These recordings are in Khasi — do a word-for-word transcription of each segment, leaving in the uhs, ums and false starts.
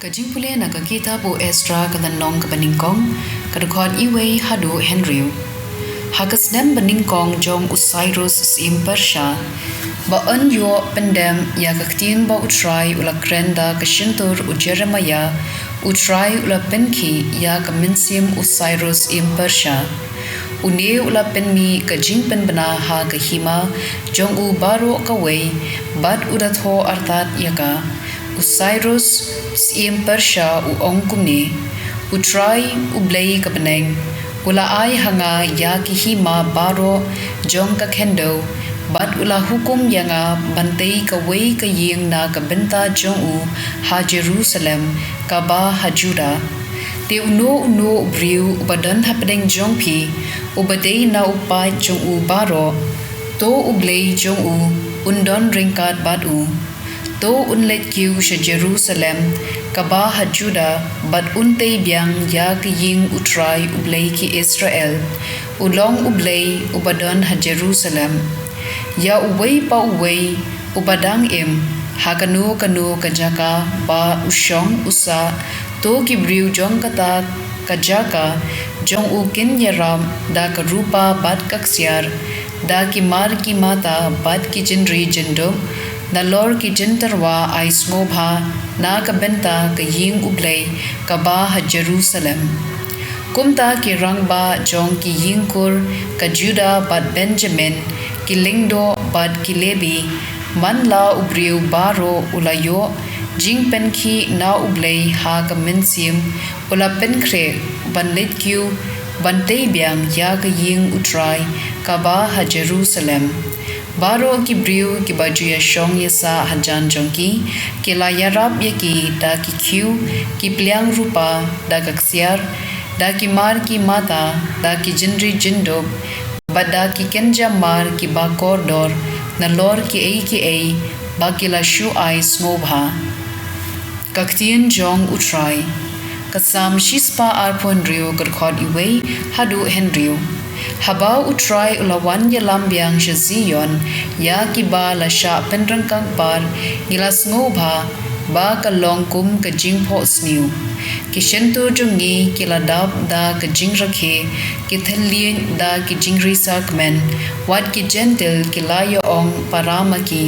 Ka jingpule na ka kitab u Esra ka lynnong kaba nyngkong, ka dkhot wei haduh hynriew. Ha ka snem banyngkong jong u Cyrus syiem Persha, ba yn ïoh pyndem ïa ka ktien ba U Trai u la kren da ka shyntur u Jeremiah, U Trai u la pynkhih ïa ka mynsiem u Cyrus syiem Persha. Une u la pynmih ka jingpynbna ha ka hima jong u baroh kawei, bad u da thoh artat ïa ka. U Cyrus syiem Persha u ong kumne: U Trai, U Blei ka bneng, u la ai ha nga ïa ki hima baroh jong ka khyndew, bad u la hukum ïa nga ban tei kawei ka ïing na ka bynta jong u ha Jerusalem, kaba ha Judah. Te uno uno u briew uba don hapdeng jong phi, uba dei na u paid jong u baroh, to U Blei jong u un don ryngkat bad u. To un leit kiew sha Jerusalem, kaba ha Judah, bad un tei biang ïa ka ïing U Trai, U Blei ki Israel, u long U Blei uba don ha Jerusalem. Ïa uwei pa uwei uba dang im ha kano kano ka jaka ba u shong u sah, to ki briew jong kata ka jaka jong u kin ïarap da ka rupa bad ka ksiar, da ki mar ki mata bad ki jingri jingdup, nalor ki jingtyrwa ai sngewbha na ka bynta ka ïing U Blei, kaba ha Jerusalem. Kumta ki rangbah jong ki ïing kur ka Judah bad Benjamin, ki lyngdoh bad ki Lebi, man la u briew baroh u la ïoh jingpynkhih na U Blei ha ka mynsiem, u la pynkhreh ban leit kiew ban tei biang ïa ka ïing U Trai, kaba ha Jerusalem. Baroh ki briew kiba ju ïashong ïasah hajan jong ki, ki la ïarap ïa ki da ki khiew, ki pliang rupa, da ka ksiar, da ki mar ki mata, da ki jingri jingdup, bad da ki kynja mar kiba kordor, nalor kiei kiei ba ki la shu ai sngewbha. Ka ktien jong U Trai. Ka Salm shispah arphew hynriew, ka dkhot wei haduh hynriew. Haba U Trai u la wan ïalam biang sha Zion, ïa kiba la shah pynryngkang par, ngi la sngewbha ba ka long kum ka jingphohsniew. Ki shyntur jong ngi ki la dap da ka jingrakhe, ki thylliej da ki jingrisa kmen, wat ki Jentil ki la ïa ong para ma ki: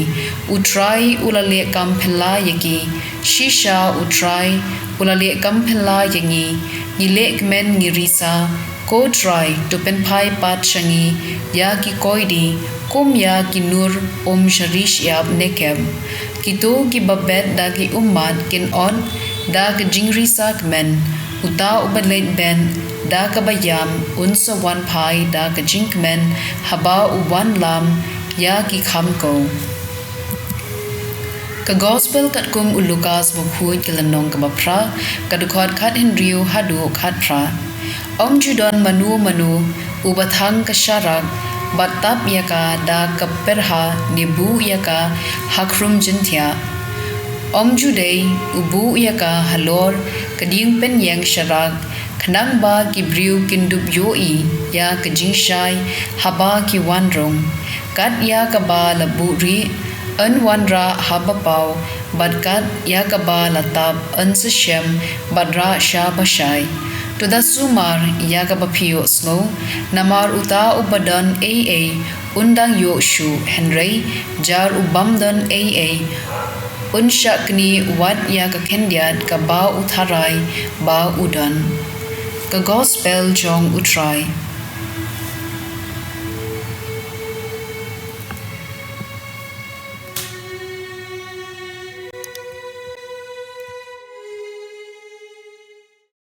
U Trai u la leh kam phylla ïa ki. Shisha U Trai u la leh kam phylla ïa ngi, ngi leh kmen ngi risa. Ko Trai, to pynphai pat sha ngi ïa ki koidi, kum ïa ki nur um sha ri shyiap Negeb. Kito kiba bet da ki ummat kin ot da ka jingrisa kmen, uta uba leit bet da kaba ïam un sa wan phai da ka jingkmen haba u wan lam ïa ki kham ko. Ka Gospel katkum u Lukas, ba khuid, ka lynnong kaba phra, ka dkhot khathynriew haduh khatphra. Ym ju don mano mano uba thang ka sharak bad tap ïa ka da ka pyrha ne buh ïa ka ha khrum jingthiah. Ym ju dei u buh ïa ka halor ka dieng pynïeng sharak, khnang ba ki briew kin dup ïohi ïa ka jingshai haba ki wan rung. Kat ïa kaba la buhrieh yn wanrah haba paw, bad kat ïa kaba la tap yn sa shem bad rah sha ba shai. To da sumar ïa kaba phi ïohsngew, namar uta uba don ei ei un dang ïoh shuh, hynrei jar u bym don ei ei un shah knieh wat ïa ka khyndiat kaba u tharai ba u don. Ka Gospel jong U Trai.